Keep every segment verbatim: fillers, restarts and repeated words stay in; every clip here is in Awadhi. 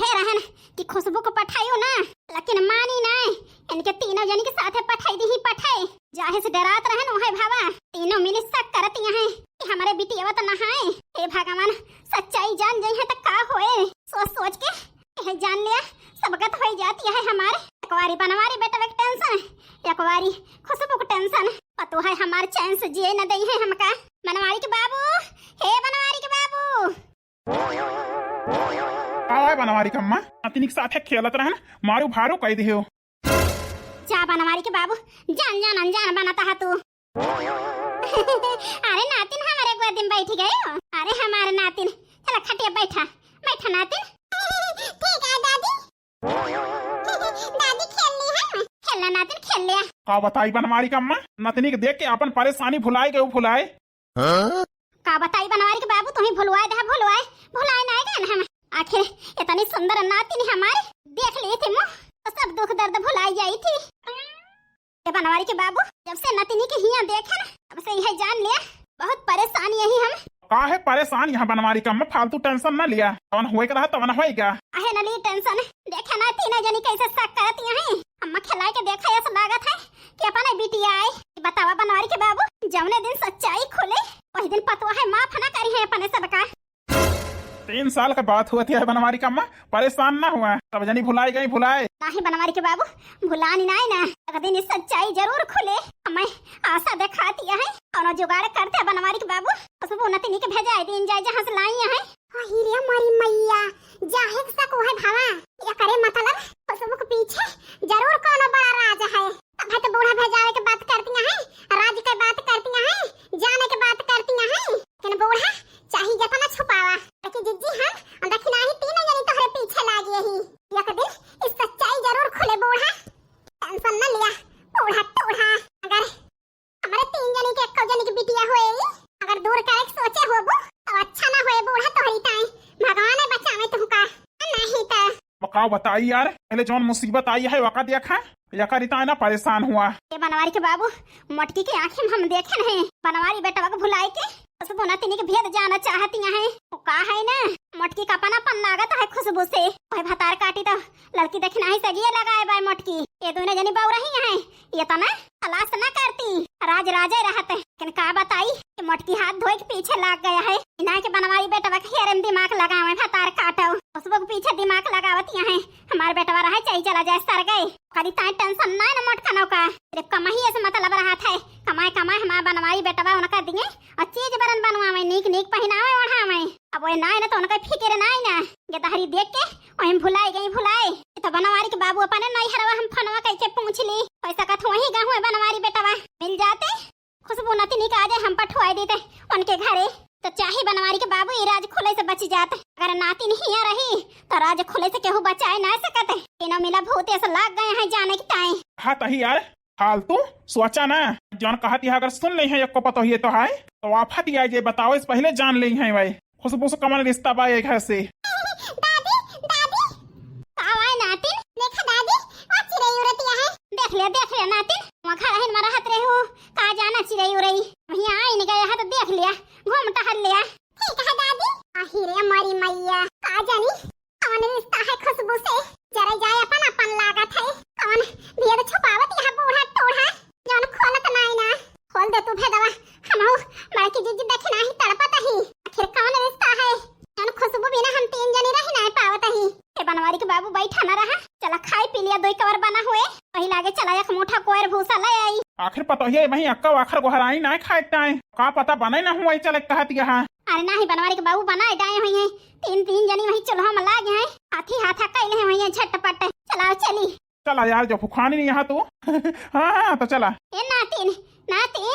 हे रहन कि खुशबू को पठायो ना, लेकिन मानी नाय। इनके तीनों जनी के साथे पठाई दी ही पठाई। जाहे से डरात रहन ओहे भावा, तीनों मिली शक करती हैं कि हमरे बिटियावा तो नहाए। हे भगवान, सच्चाई जान जाई है तो का होए? सोच सोच के यह जान लिया, सबकत होई जाती है हमारे। एक बारी बनवारी बेटवा के टेंशन, एक बारी खुशबू के टेंशन। पतो है हमार चैन से जिए न दई है हमका। बनवारी के बाबू, हे बनवारी के बाबू। का है बनवारी के अम्मा? नातिनी के साथे खेलत रहन, मारू भारू कह दियो। जा बनवारी के बाबू, जान जान अनजान बनता है तू। अरे नातिन, हमारे गोदी में बैठ गए हो। अरे हमारे नातिन, चला खटिया बैठा, बैठा नातिन। ठीक है दादी। दादी खेल ली है। खेलना नातिन, खेल लिया। का बताई बनवारी के अम्मा, नतनी के देख के अपन परेशानी भुलाए गए, भुलाए। हाँ? का बताई बनवारी के बाबू, तुम्हें भुलवाए दे, भुलवाए, भुलाए ना गए हम। आखिर इतनी सुंदर नातिन हमारे देख लिए थे मुँह, तो सब दुख दर्द भुलाई जाई थी। ए बनवारी के बाबू, जब से नतिनी के हिया देखे ना, तब से यह जान लिया, बहुत परेशान यही हम। का है परेशान यहाँ बनवारी का अम्मा, फालतू टेंशन ना लिया, तवन होए के रहा तवन होएगा। आहे ना ली टेंशन, देखे ना तीनों जनी कैसे शक करती हैं। अम्मा खिलाए के देखा, ऐसा लागत है कि अपने बिटिया आई। बतावा बनवारी के बाबू, जौने दिन सच्चाई खुले, वही दिन पतवा है माफ ना करी है अपने सबका। तीन साल का बात हुआ थी बनवारी का अम्मा, परेशान ना हुआ, सब जनी भुलाई गई, भुलाए। नाही बनवारी के बाबू, भुलानी नाही ना, एक दिन ये सच्चाई जरूर खुले। हमें आशा दिखाती है, कौनो जुगाड़ करते हैं बनवारी के बाबू, खुशबू नतिनी के भेजाए दिन जाए जहाँ से लाई है। अही रे मोरी मैया, जाहे के सक है भावा, ये करे मतलब खुशबू के पीछे जरूर कौनो बड़ा राज है। तब है तो बूढ़ा भेजावे के बात करती है, राज के बात करती है, जाने के बात करती है, लेकिन बूढ़ा चाही जतना छुपावा, लेकिन जिज्जी हम देखी नाही तीनों जनी तोहरे पीछे लागी ही। एक दिन इस सच्चाई जरूर खुले बूढ़ा, टेंशन न लिया बूढ़ा टूढ़ा। अगर हमरे तीन जनी के एको जनी के बिटिया होए, अगर दूर करे के सोचे होबू तो अच्छा ना होए बूढ़ा तोहरी ताई, भगवान बचावे तुहका, नहीं तो। का बताई यार, पहले जौन मुसीबत आई है वका देखा, यका रिता है ना परेशान हुआ। ए बनवारी के बाबू, मोटकी के आँखी में हम देखे नहीं, बनवारी बेटवा के भुलाई के खुशबू नतिनी के भेद जाना चाहती हैं। वो का है ना, मोटकी का अपनापन लागत है खुशबू से। ओए भतार काटी तो लड़की देखना ही सगिए लगाए बाय मोटकी। ये दोनों जनी बाऊ रही हैं, ये तो ना तलाश ना करती, राज राजे रहते। लेकिन का बताई कि मोटकी हाथ धोए के पीछे लाग गया है। इना के बनवारी बेटवा के हेरे में दिमाग लगावे, भतार काटो। खुशबू के पीछे दिमाग लगावत यहाँ है। हमार बेटवा रहे चाहे चला जाए सर गए। कदी ताई टेंशन ना है ना मोटका नौका। सिर्फ कमाई से मतलब रहा था। कमाए कमाए हमार बनवारी बेटवा उनका दिए और चीज बरन बनवावे, नीक नीक पहिनावे ओढ़ावे। अब वो ना है ना तो उनका फिक्र ना है ना। ये दहरी देख के वहीं भुलाई गई भुलाई। तो बनवारी के बाबू अपने नैहरवा हम फोनवा कइके पूछ ली। पैसा का थोही गहुए बनवारी बेटवा मिल जाते। खुशबू नतिनी का आज हम पठवाए देते उनके घरे, तो चाहे बनवारी के बाबू ये राज खुले से बच जाते। अगर नातिन हिया रही तो राज खुले से केहू बचाए ना सकते। इनो मिला भूत ऐसा लाग गए हैं जाने की ताई। हाँ तही यार, फालतू सोचा ना। जौन कहत यहाँ अगर सुन ले हैं एक पतो ये तो है, तो आफत ही आ जे बताओ इस पहले जान ले हैं भाई। खुशबू से कमन रिश्ता बा ये घर से। दादी, दादी। का आए नातिन? देखा दादी, वो चिरई उड़तिया है। देख लिया, देख लिया नातिन, वहाँ घर हिन में रहत रहे हो, का जाना चिरई उड़ई। वहीं आइन गए है तो देख लिया, घूम टहल लिया। ठीक है दादी। आही रे हमारी मैया, का जानी कौन रिश्ता है खुशबू से, जरा जाए अपन अपन लागत है। कौन भेद छुपावत यहाँ बूढ़ा टोढ़ा, जौन खोलत नाई ना। खोल दे तू भेदवा, हमहू बड़की जिज्जी देखी नाही तड़पत ही। आखिर कौन रिश्ता है, जौन खुशबू बिना हम तीन जनी रही नाही पावत ही। ए बनवारी के बाबू बैठा ना रहा, चला खाई पी लिया, दो कवर बना हुए, वही लागे चला एक मुठा कोयर भूसा ले आई। आखिर पतोहिया वही अक्का वाखर गोहराई ना खाए ताए, का पता बने ना हुआ, चले कहत यहाँ। अरे नाही बनवारी के बाबू बनाए डाए हुई हैं, तीन तीन जनी वही चूल्हा में लागे हैं, हाथी हाथा कैले हैं वही झटपट। चलाओ चली। चला यार, जो फुखानी नहीं यहाँ तू। हाँ, हाँ, तो चला। ए नातिन, नातिन।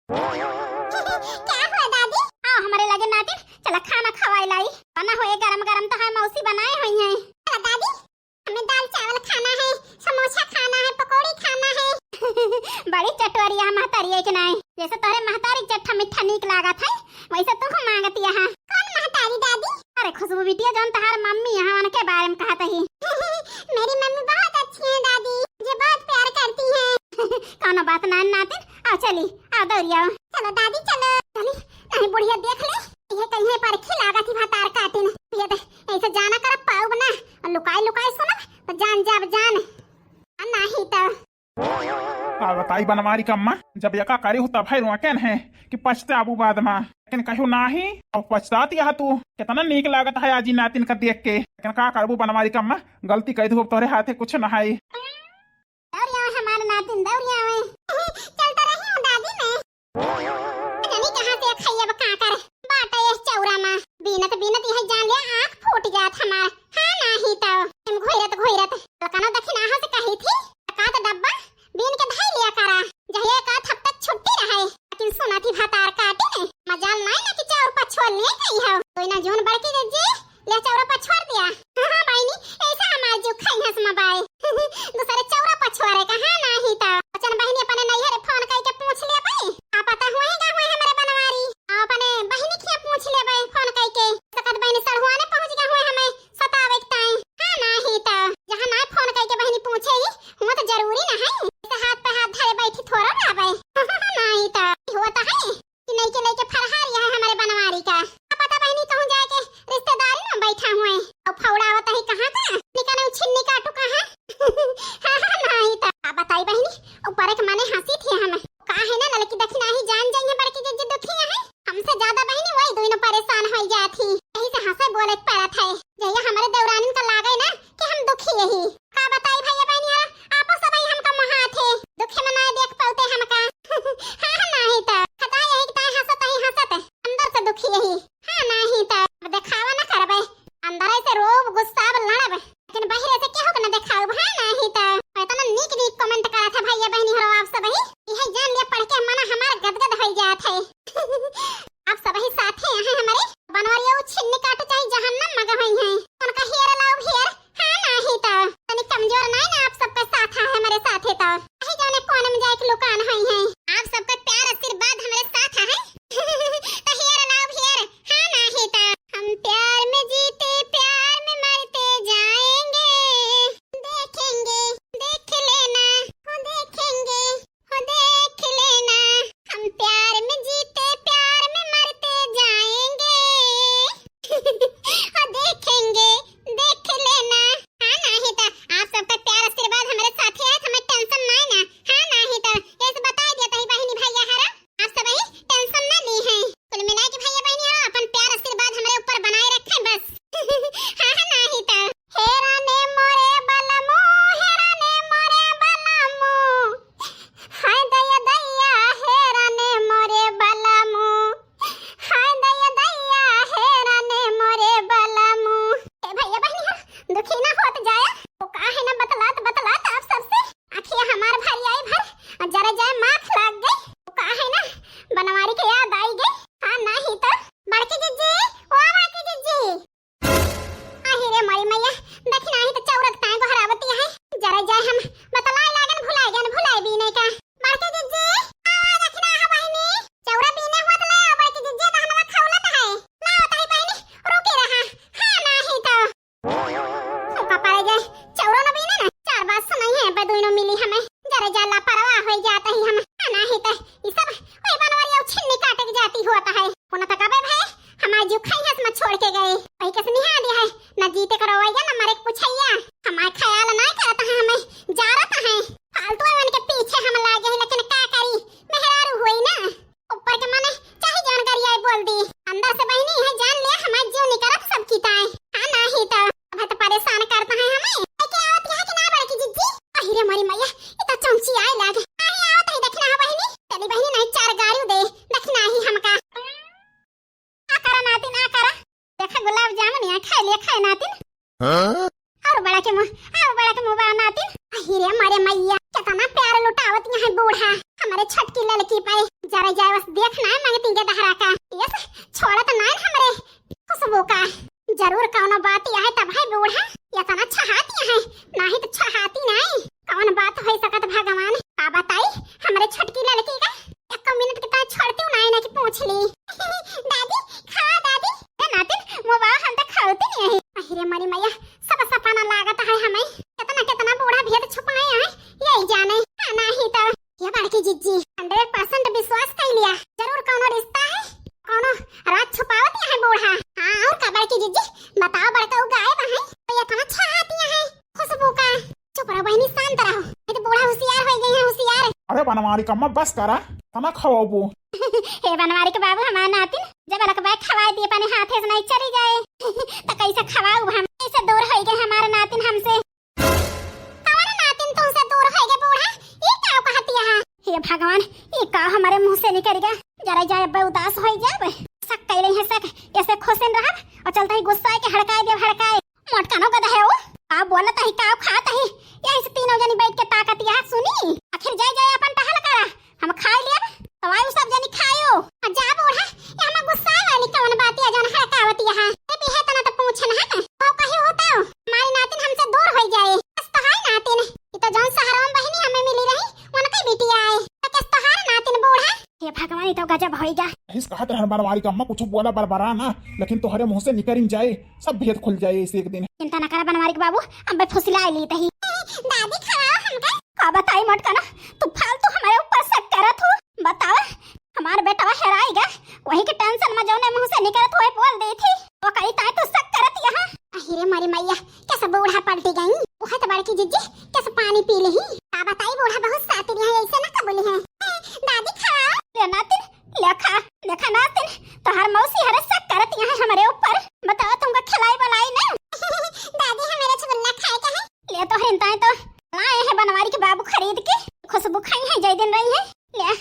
क्या हुआ दादी? आओ हमारे लगे नातिन, चला खाना खवाए लाई। बना हुए गरम गरम तो है, मौसी बनाए हुई हैं। चला दादी, हमें दाल चावल खाना है, समोसा खाना है, पकौड़ी खाना है। बड़ी चटवरिया महतारी है कि नहीं? जैसे तोहरे महतारी चट्ठा मिट्ठा नीक लागत है, वैसे तू मांगती यहाँ। कौन महतारी दादी? अरे खुशबू बिटिया, जौन तहार मम्मी यहाँ उनके बारे में कहत ही। मेरी मम्मी बहुत अच्छी है दादी, मुझे बहुत प्यार करती है। कौनो बात ना नातिन, आओ चली, आओ दौड़ी आओ। चलो दादी चलो। चली, नहीं बुढ़िया देख ले, ये कहीं पर खिलागा थी भतार काटिन। ये तो ऐसे जाना कर पाऊब ना, लुकाई लुकाई सुनब तो जान जाब जान। आ नाही तो। का बताई बनवारी कम्मा, जब यका करे हो तब है रोकेन है कि पछताबू बाद मा, लेकिन कहो नाही, अब पछतात यह तू। कितना नीक लागत है आजी नातिन का देख के, लेकिन का करबू बनवारी कम्मा, गलती कह दू, अब तोहरे हाथे कुछ न है। दौड़िया हमार नातिन दौड़िया। चलता रही हूँ दादी मैं। जानी कहाँ से खाई अब का कर बाटा ये चौरा मा। बीनत बीनत यह जान लिया आँख फूट जात हमार। हाँ नाही तो हम घोरत घोरत कनो दखिनाहा से कही थी, का तो डब्बा बीन के धई लिया करा, जहिया का हफ्ता छुट्टी रहे। लेकिन सुना थी भतार काटे ने, मजाल नाय ना कि चाउर पछोर लिए गई हो। तो इना जोन बड़की जिज्जी ले चौरा पछोर दिया। हाँ, हाँ बहिनी, ऐसा हमार जो खाई हंस मबाए। दूसरे चौरा पछोरे का, हाँ नाही तो। बचन बहिनी अपने नैहर फोन कई के पूछ ले भाई, का पता हुए ही का हुए हमरे बनवारी। आ अपने बहिनी के पूछ ले भाई फोन कई के, सकत बहिनी सड़हुआ ने पहुँच गए हुए हमें सतावे के ताई। हाँ नाही तो, जहाँ ना फोन कई के बहिनी पूछे ही, हुआ तो जरूरी ना है। इसे हाथ पे हाथ धरे बैठी थोड़ा ना भाई। नाही तो, हुआ तो है कि लइके लइके फरहार यह हमरे बनवारी का। का पता बहिनी कहूँ जाके रिश्तेदारी में बैठा हुए और फौड़ा आवत है कहाँ का, निकाले छिन्नी काटू कहाँ। हाँ, हाँ, नाही तो का बताई बहिनी, ऊपर एक मने हंसी थी हम। का है ना लड़की दखिनाही जान जाइए बड़की जिज्जी दुखी है, हमसे ज्यादा बहिनी वही दोनों परेशान हो जात ही। यही से हंसे बोले के पड़त है, जहिया हमारे देवरानिन का लागे ना कि हम दुखी यही। का बताई भैया बहनिया, आपो सब ही हमका मोहात है, दुखे में ना देख पाते हमका। हाँ, हाँ, नाही तो। खता यही के ताई हंसत ही हंसत, अंदर से दुखी यही। हाँ, नाही तो। अब देखावा ना करबे, अंदर से रोब, गुस्सा, अब लड़ब, लेकिन बहिरे से केहू के ना देखाऊ। हाँ, नाही तो। इतना नीक नीक comment करत है भैया बहनी हरो आप सब ही। यही जान लिया पढ़ के मन हमार गदगद हो जात है। आप सबही साथे अहै हमरे बनवरिया, उ छिन्नी काटू चाहे जहन्नम मा गवई है। उनका हेयर लाओ हेयर, हाँ नाही तो। तनी कमजोर नाही ना, आप सबका साथ है हमरे साथे तो। यही जौने कोने में जाए के लुकान होई है। आप सबका प्यार आशीर्वाद हमरे साथ है। तो हेयर लाओ हेयर, हाँ नाही तो। हम प्यार में जीते प्यार में मरते जाएंगे। देखेंगे, देख लेना, हो देखेंगे। हो देख लेना, हम प्यार में जीते प्यार में मरते जाएंगे। हो देखेंगे, देख लेना। हाँ नाही तो, आप सबका प्यार आशीर्वाद हमरे साथे है, हमें tension नाही ना। हाँ नाही तो, ऐसे बताई दिया तही बहिनी भैया हरा, आप सब ही tension ना ली हैं। कुल मिला के भैया बहनी हरा, अपन प्यार आशीर्वाद हमरे ऊपर बनाए रखें बस। हाँ, हाँ, नाही तो। हे राने मोरे बलमू, हे राने मोरे बलमू। हाय दैया दैया, हे राने मोरे बलमू। हाय दैया दैया, हे राने मोरे बलमू। ए भैया बहनी हो, दुखी ना होत जाया। वो का है ना बतलात बतलात आप सबसे। आँखिया हमार भर आई भर, और जरा जाए माथ लाग गई। वो का है ना बनवारी के याद आई गई। हाँ नाही तो। बड़की जिज्जी, ओ बड़की जिज्जी। आही रे मोरी मैया, देखी नाही तो चौरक ताए गोहरावती है। जरा जाए हम बतलाए लागन भुलाए गन भुलाए भी नहीं का। बड़की जिज्जी, आवा देखी ना हो बहिनी। चौरा बीने हुआ तो ले आओ बड़की जिज्जी, दहनवा खौलत है। लाओ ताई बहिनी, रुकी रहा। हाँ नाही तो। का पारे जाए, चौरो न बीने ना। चार बात सुनाई है, बे दोनों मिली हमें। जरा जा लापरवाह हो जात ही हम। हाँ नाही तो, ई सब वही बनवरिया छिन्नी काटे के जाती होत है। उन्हें तो कबे भाई हमार जीव खाई हंस में छोड़ के गए। वही के निहा दिया है, न जीते को रोवैया, न मरे के पुछैया। हमार ख्याल ना करत है, हमें जारत है। फालतू है उनके पीछे हम लागे हैं, लेकिन का करी, मेहरारू हुई ना। ऊपर के मने चाहे जौन गरियाए बोल दी, अंदर से बहिनी है जान लिया हमार जीव निकरत सब की ताए। हाँ नाही तो, अब तो परेशान करता है हमें। लेके आवत यहाँ के ना बड़की जिज्जी। अहि रे मोरी मैया, ये तो चमची आए लाग। नाही आवत है दखिना है बहिनी। चली बहिनी नाही चार गारू दे, दखिना ही हमका। आ करा नातिन, आ करा। देखा गुलाब जामुन यहाँ खाए लिया, खाए नातिन। हाँ? और बड़ा के मुँह, और बड़ा के मुँह बड़ा नातिन। अहि रे मोरे मैया, कितना प्यार लुटावत यहाँ बूढ़ा। हमारे छोटकी लड़की पे जरा जाए बस देखना है मंगती के दहरा का। ये से छोड़त ना है हमरे खुशबू का। जरूर कौनो बात यह है तब है बूढ़ा इतना छहाती है, नाही तो छहाती नहीं। कौन बात हो सकत भगवान, का बताई हमरे छोटकी लड़की का। एको मिनट के ताई छोड़ती हूँ ना, इन्हें की पूछ ली। दादी, खा दादी। ए नातिन, मोबाइल हम तो खावती नहीं है। अहि रे मरी मैया, सब सपना लागत है हमें। कितना कितना बूढ़ा भेद छुपाए हैं, यही जाने। हाँ, नाही तो। ये बड़की जिज्जी, hundred percent विश्वास कर लिया। जरूर कौनो रिश्ता है, कौनो राज छुपावत है बूढ़ा। हाँ, और का बड़की जिज्जी, बताओ बड़का उ गायब है, तो ये इतना बनवारी कम्मा बस करा, तना खवाबू। हे बनवारी के बाबू, हमार नातिन जब अलग बाय खवाए दिए अपने हाथे से नहीं चली जाए, तो कैसे खवाऊ हम? कैसे दूर होई गए हमार नातिन हमसे? हमार नातिन तुमसे दूर होई गए बूढ़ा, ये का कहती है? हे भगवान, ये का हमारे मुंह से निकल गया? जरा जाए अब्बे उदास होई जाब। शक कैले हैं शक, ऐसे खुश न रहब और चलता ही गुस्सा के हड़काए देव हड़काए। मोटकनो गधा है वो, का बोलत ही, का खात ही, यही से तीनों जनी बैठ के ताकत यहाँ सुनी। आखिर जाए जाए अपन टहल करा, हम खाए लेब, तो आयु सब जनी खायो। आ जा बूढ़ा, ये हम गुस्सा वाली कौन बात है जौन हड़कावत यहाँ? ये भी है तना तो पूछन है, तो कही होता हो, हमारी नातिन हमसे दूर हो जाए। बस तो है नातिन, ये तो जौन शहरों में बहिनी हमें मिली रही, उनके बिटिया आए, तो किस तोहार नातिन बूढ़ा? हे भगवान, ये तो गजब होई गया। इस कहत रहन बनवारी का अम्मा कुछ बोला बरबरा ना, लेकिन तोहरे मुंह से निकल जाए, सब भेद खुल जाए इसे एक दिन। चिंता न करा बनवारी के बाबू, अब्बे फुसिला ली तही। दादी खवाओ हमका। का बताई मोटकना, तू फालतू हमारे ऊपर शक करत हो। बतावा, हमार बेटवा हेराई गा, वही के टेंशन में जौने मुंह से निकलत होए बोल देत ही। वो कही ताई तू शक करत यहाँ। अहिरे मारी मैया, कैसे बूढ़ा पलटी गई। वो है तो बड़की जिज्जी, कैसे पानी पी लेही। का बताई बूढ़ा बहुत सातिर यहाँ, ऐसे ना कबूली है। दादी खवाओ। ले नातिन, ले खा, देखा नातिन, तोहार मौसी हरे शक करत यहाँ हमारे ऊपर। बताओ तुमका खिलाई बलाई ना। दादी हमें रसगुल्ला खाए का है। ले तो हरिन ताई तो लाए हैं बनवारी के बाबू खरीद के, खुशबू खाई है जय दिन रही है। ले,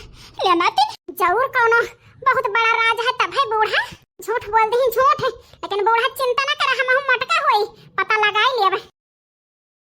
ले नातिन। जरूर कौनो बहुत बड़ा राज है तब है बूढ़ा। झूठ बोल दी झूठ, लेकिन बूढ़ा चिंता ना करा, हम मोटका होई, पता लगाई लेब।